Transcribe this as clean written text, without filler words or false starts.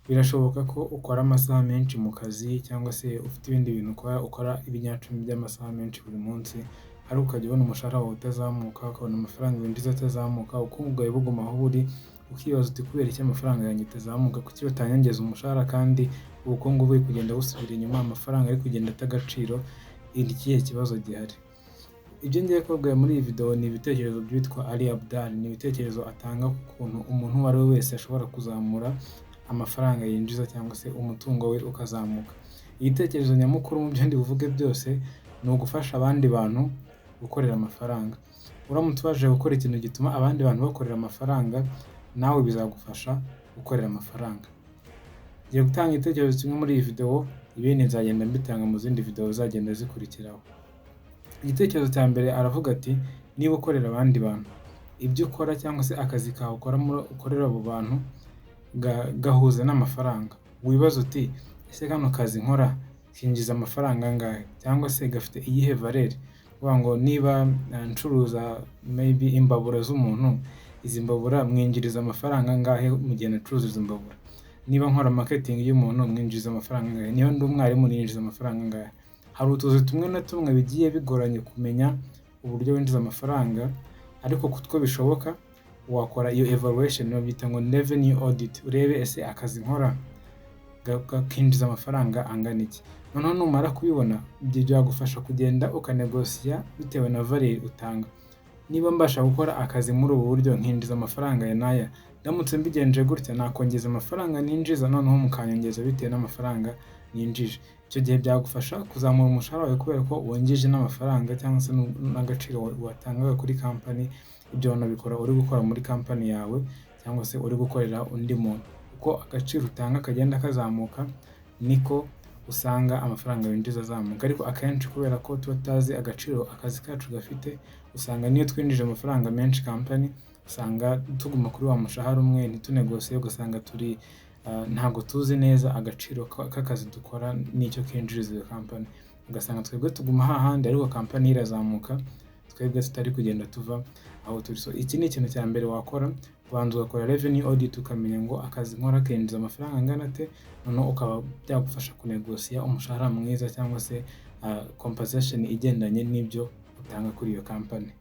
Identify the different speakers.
Speaker 1: Birashoboka ko ukora amasaha menshi mu kazi cyangwa se ufite ibindi bintu ukora, ukora ibinyacumi by'amasaha menshi buri munsi, ariko ukajya ubona umushahara wawe utazamuka, ukabona amafaranga winjiza atazamuka, ubukungu bwawe buguma aho buri, ukibaza uti: "Kubera iki amafaranga yanjye atazamuka? Kuki batanyongeza umushahara kandi ubukungu buri kugenda busubira inyuma, amafaranga ari kugenda ata agaciro? Ni ikihe kibazo gihari?" Ibyo ngiye kubabwira muri iyi video ni ibitekerezo by'uwitwa Ali Abdaal, ni ibitekerezo atanga ku kuntu umuntu uwo ari we wese ashobora kuzamura amafaranga yinjiza cyangwa se umutungo we ukazamuka. Igitekerezo nyamukuru mu byo ndi buvuge byose ni ugufasha abandi bantu gukorera amafaranga. Uramutse ubashije gukora ikintu gituma abandi bantu bakorera amafaranga, nawe bizagufasha gukorera amafaranga. Ngiye gutanga igitekerezo kimwe muri iyi video, ibindi nzagenda mbitanga mu zindi video zizagenda zikurikiraho. Igitekerezo cya mbere, aravuga ati: "Niba ukorera abandi bantu, ibyo ukora cyangwa se akazi kawe ukora ukorera abo bantu gahuza n'amafaranga." Wibaza uti: "Ese kano kazi nkora kinjiza amafaranga angahe cyangwa se gafite iyihe valeur?" Kuvuga ngo niba ncuruza maybe imbabura z'umuntu, izi mbabura mwinjiriza amafaranga angahe mu gihe nacuruza izi mbabura? Niba nkora marketing y'umuntu, mwinjiriza amafaranga angahe? Niba ndi umwarimu, ninjiza amafaranga angahe? Hari utuzi tumwe na tumwe bigiye bigoranye kumenya uburyo winjiza amafaranga, ariko kutwo bishoboka wakora iyo evaluation, babyita ngo revenue audit, urebe: ese akazi nkora kinjiza amafaranga angana iki? Noneho numara kubibona, ibyo byagufasha kugenda ukanegosiya bitewe na valeur utanga. Niba mbasha gukora akazi muri ubu buryo nkinjiza amafaranga aya n'aya, ndamutse mbigenje gutya nakongeza amafaranga ninjiza, noneho mukanyongeza bitewe n'amafaranga ninjije. Icyo gihe byagufasha kuzamura umushahara wawe kubera ko wongeje n'amafaranga cyangwa se n'agaciro watangaga kuri company. Ibyo wanabikora uri gukora muri company yawe cyangwa se uri gukorera undi muntu. Uko agaciro utanga kagenda kazamuka, niko usanga amafaranga winjiza azamuka. Ariko akenshi kubera ko tuba tutazi agaciro akazi kacu gafite, usanga n'iyo twinjije amafaranga menshi company, usanga tuguma kuri wa mushahara umwe, ntitunegosiye, ugasanga turi ntabwo tuzi neza agaciro k'akazi dukora n'icyo kinjiriza iyo company. Ugasanga twebwe tuguma hahandi ariko company irazamuka, twebwe tutari kugenda tuva aho turi. So iki ni ikintu cya mbere wakora: ubanza ugakora revenue audit, ukamenya ngo akazi nkora kinjiza amafaranga angana ate, noneho ukaba byagufasha kunegosiya umushahara mwiza cyangwa se compensation igendanye n'ibyo utanga kuri iyo company.